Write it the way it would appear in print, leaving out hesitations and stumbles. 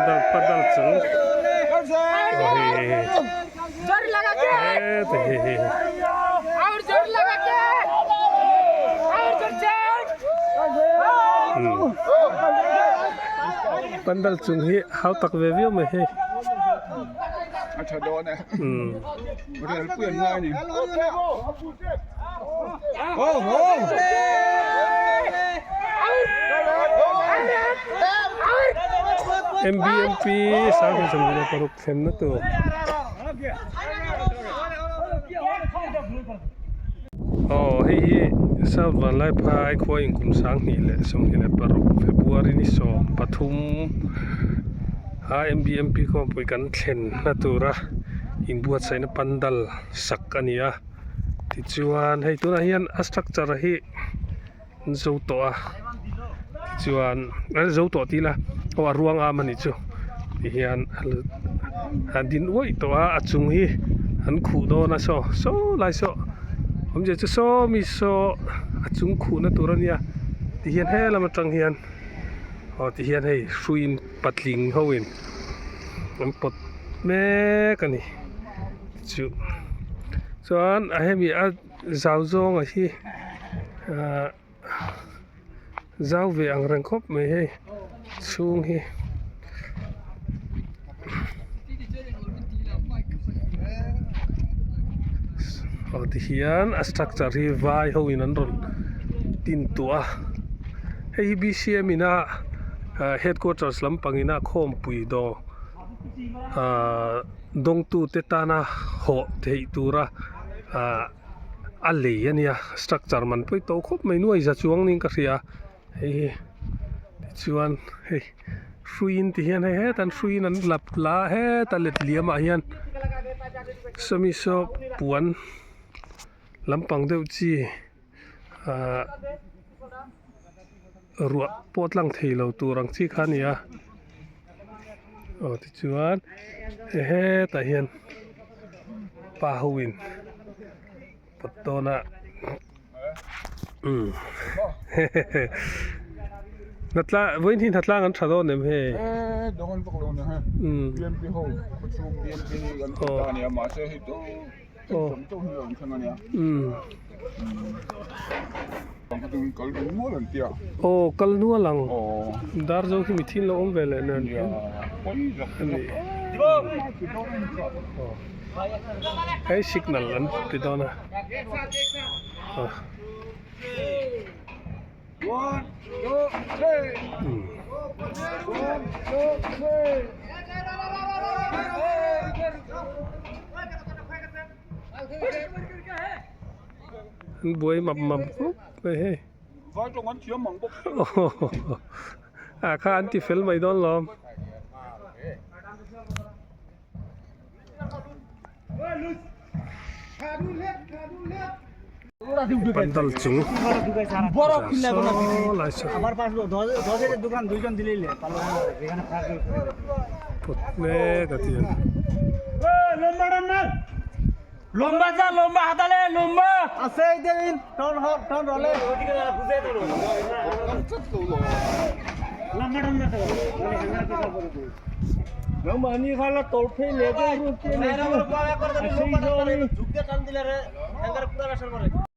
Pandal pandal chung aw hei hei hei heta hei hei umm pandal chung hi hau tak ve viau mai hei umm. MBMP 2026 thlenna tur. Aw hei hi South Vanlaiphai khua inkum 2026 February ni 13 a MBMP khawmpui kan thlenna tura inbuatsaihna pandal sak a ni a. Tichuan hei tunah hian a structure hi an zo tawh a tichuan an zo tawh tih ila aw a ruang am a nih chu tihian an din uaih tawh a a chung hi an khuh dawn a saw saw lai saw awmzia chu saw mi saw a chung khuhna tur a nia tihian helam atang hian aw tihian hei hruiin patling ho in an pawt mek a ni. Chu chuan a hemi a zau zawnga hi ahh zau ve ang reng khawp mai hei chhung hi. Aw tihian a structure hi vai ho in an rawn tin tuah a hei hi B C M ina headquarters lampang ina khawmpui dawr ahh. Dawngtute tana hawh theih tura ahh a lei a nia structure man pawi tawh khawp mai nuai za chuang niin ka hria hei hi tichuan hei hruiin ti hian hei hetah an hruiin an lap la a heta let liam ah hian sawmi saw puan lampang deuh chi ahh ruah pawh tlang thei lo tur ang chi kha a ni a. Aw tichuan hetah hian pa ho in pawt dawn a umm hehehe hnatla vawiin hi hnatlang an tha dawn em hei umm aw umm aw kal nual ang dar zo hi mithian lo awm ve leh nen ani hei signal an ti dawn a aw. An buai map map khawp mai hei ah kha an ti fel mai dawn lawm. Pandal chung saw lai saw pawt mek a ti a.